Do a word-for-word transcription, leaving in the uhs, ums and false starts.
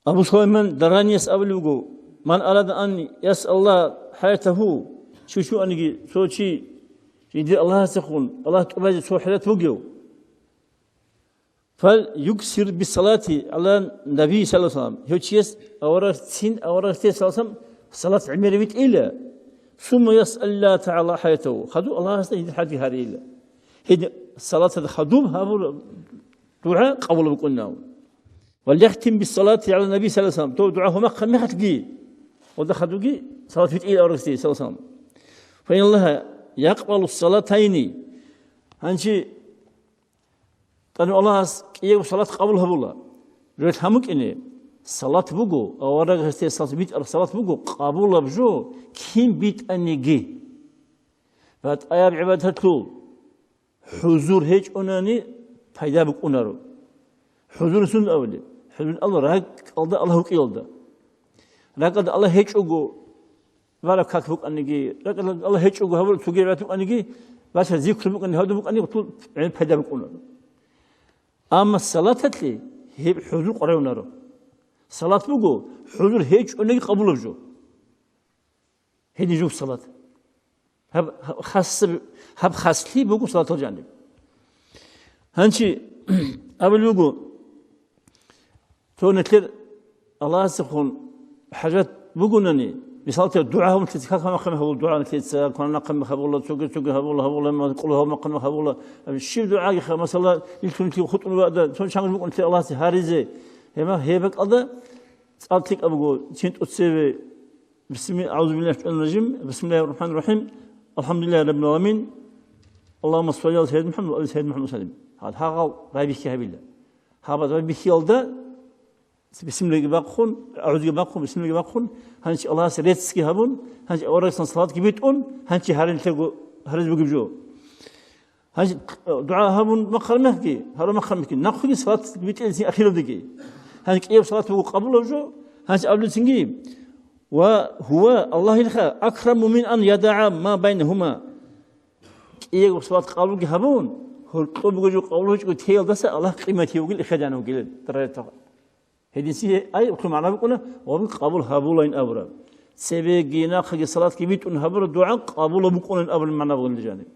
Абу Сулайман Даранияс абулеб буго: «Ман арада ан ясъалла хӀаятагьу», чи щуаниги, цо чи жиндир Аллагьасехун, Аллагь тӀубазе цо хӀалат бугев, «фал юксир биссалати гӀала наби саллаллаху алейхи ва саллям», гьев чияс аварагцин, аварагасде саллаллаху алейхи ва саллям салат гӀемер витӀила, «сумма ясъалла тагӀала хӀаятагьу», хадуб Аллагьасда гьедин хӀалги гьарейила. Гьедин салаталда хадуб гьабур дугӀа къабул букӀунав. «Вал яхтим биссалати гӀала наби саллаллаху алейхи ва саллям», дов дугӀа гьумахъа мехалъги, гьелда хадубги салат витӀила аварагасде саллаллаху алейхи ва саллям. «Фа инналлагьа якъбалу салатайни», гьанчи ТӀадегӀан Аллагьас кӀиябго салат къабул гьабула. Жо гьамукӀине, салат буго, аварагасде салат битӀараб салат буго, къабулаб жо кин битӀаниги. БатӀаяб гӀибадаталъул хӀузур гьечӀонани пайда букӀунаро. ХӀузур сунда абулеб? ХӀузур абула ракӀалда Аллагь вукӀиялда. РакӀалда Аллагь гьечӀого, баракат букӀаниги, ракӀалда Аллагь гьечӀого гьабураб цоги гӀибадат букӀаниги, бацал зикру букӀаниги, гьадуб букӀаниги, гъутул гӀемер пайда букӀунаро. Амма салаталъе гьеб хӀузур къваригӀунаро. Салат буго, хӀузур гьечӀониги къабулаб жо. Гьедин жо салат. Гьаб, гьаб хасаб-, гьаб хаслъи буго салатал жаниб. Гьанчи абулеб буго, цо нилъер Аллагьасехун хӀажат бугунани, мисалте, дугӀа гьабун нилъеца, как гьаб махъамах гьабула дугӀа нилъеца, кванахъамах гьабула, цоги-цоги гьабула, гьабула, къулгьу гьаб махъамах гьабула, щиб дугӀаги ха, масала, ил тун нилъ хутӀун вада, цо чангъ букӀун нилъер Аллагьасе гьаризе. Гьеб-, гьеб бакӀалда цӀар лъикӀаб буго, цин тӀоцеве, бисми-, аузу биллахи минаш шайтанир ражим, бисмиллахир рахманир рахим, алхамдулиллахи раббил гӀаламин, Аллагьумма салли гӀала саййидина МухӀаммад ва али саййидина МухӀаммад ва саллим. Гьал, гьал рай бихьи гьабила. Гьаб рай бихьиялда бисмиллагьги бахъун, аузги бахъун, бисмиллагьги бахъун, гьанчи Аллагьасе реццги гьабун, гьанчи аварагасде салатги битӀун, гьанчи гьарилъего гьарилъ бугеб жо. Гьанчи дугӀа гьабун махъармехги, гьарун махъармехги, нахъеги салат битӀилцин ахиралдеги. Гьанчи кӀияб салат буго къабулаб жо, гьанчи абулецинги, ва гьува, Аллагьилха, акраму мин ан ядагӀа ма байнагьума. КӀиябго салат къабулги гьабун, гьоркьоб буго жо къабул гьечӀого теялдаса Аллагь къиматив вугил, ихедан вугил даражатал. Гьединлъидал ай, хъу магӀна букӀуна, ва къабул гьабулайин абураб. Цебеги нахъеги салатги битӀун гьабураб дугӀа къабул букӀунин абулеб магӀна бугин жаниб.